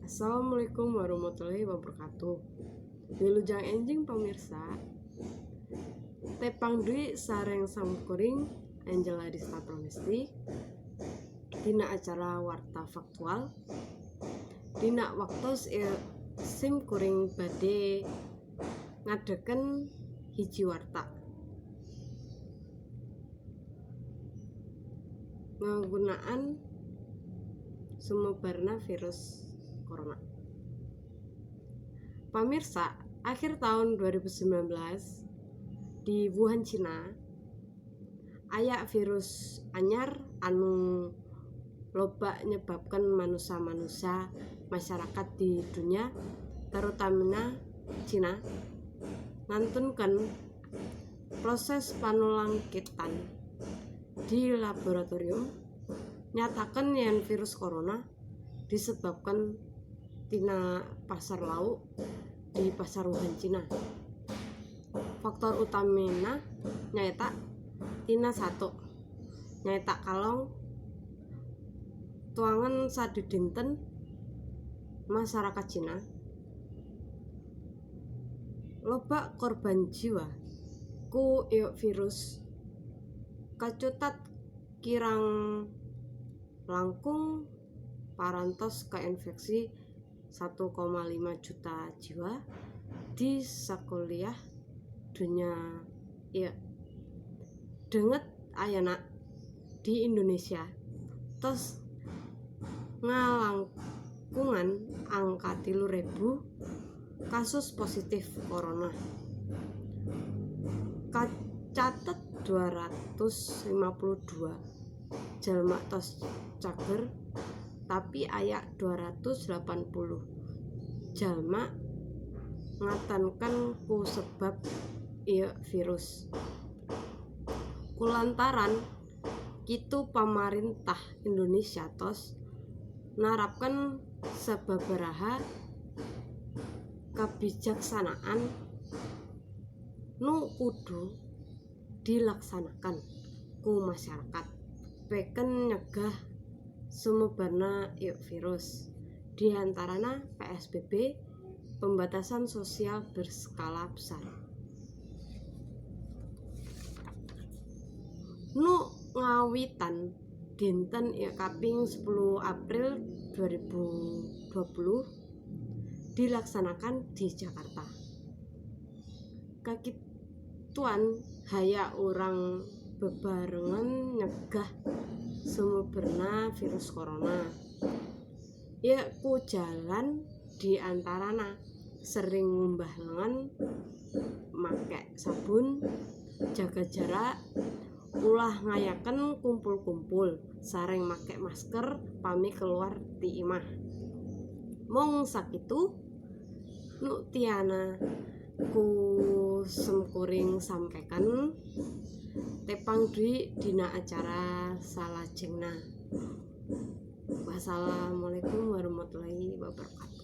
Assalamualaikum warahmatullahi wabarakatuh. Wilujeng enjing pamirsa. Tepang deui sareng samkuring Angela Dista Pramesti dina acara Warta Faktual. Dina waktos ieu sim kuring bade ngadeken hiji warta ngagunaan sumebarna virus corona. Pamirsa, akhir tahun 2019 di Wuhan, Cina, aya virus anyar anu loba nyebabkan manusia-manusia masyarakat di dunia, terutamina Cina, ngantunkeun proses panulangkitan di laboratorium nyatakan yen virus corona disebabkan tina pasar lauk di pasar Wuhan, Cina. Faktor utamina nyaeta tina satu, nyaeta kalong tuangan sadidinten masyarakat Cina loba korban jiwa ku ieu virus kacutat kirang langkung parantos kainfeksi 1,5 juta jiwa di sakuliah dunya ieu. Danget ayana di Indonesia tos ngalangkungan angka 3.000 kasus positif corona. Kacatet 252 jalma tos cager, tapi aya 280 jalma ngatankan ku sebab ieu virus. Kulantaran kitu pamarentah Indonesia tos narapkeun sababaraha kabijaksanaan nu kudu dilaksanakan ku masyarakat pikeun nyegah sumebarna ieu virus, diantarana PSBB, pembatasan sosial berskala besar. Nu ngawitan dinten ieu kaping 10 April 2020 dilaksanakan di Jakarta. Kakituan haya urang bebarengan nyegah sumebarna virus corona. Ieu ku jalan diantarana sering ngumbah lengan make sabun, jaga jarak, ulah ngayakeun kumpul-kumpul, sareng make masker pami keluar ti imah. Mung sakitu nu tiana ku simkuring sampaikan. Tepang deui dina acara salajengna. Wassalamualaikum warahmatullahi wabarakatuh.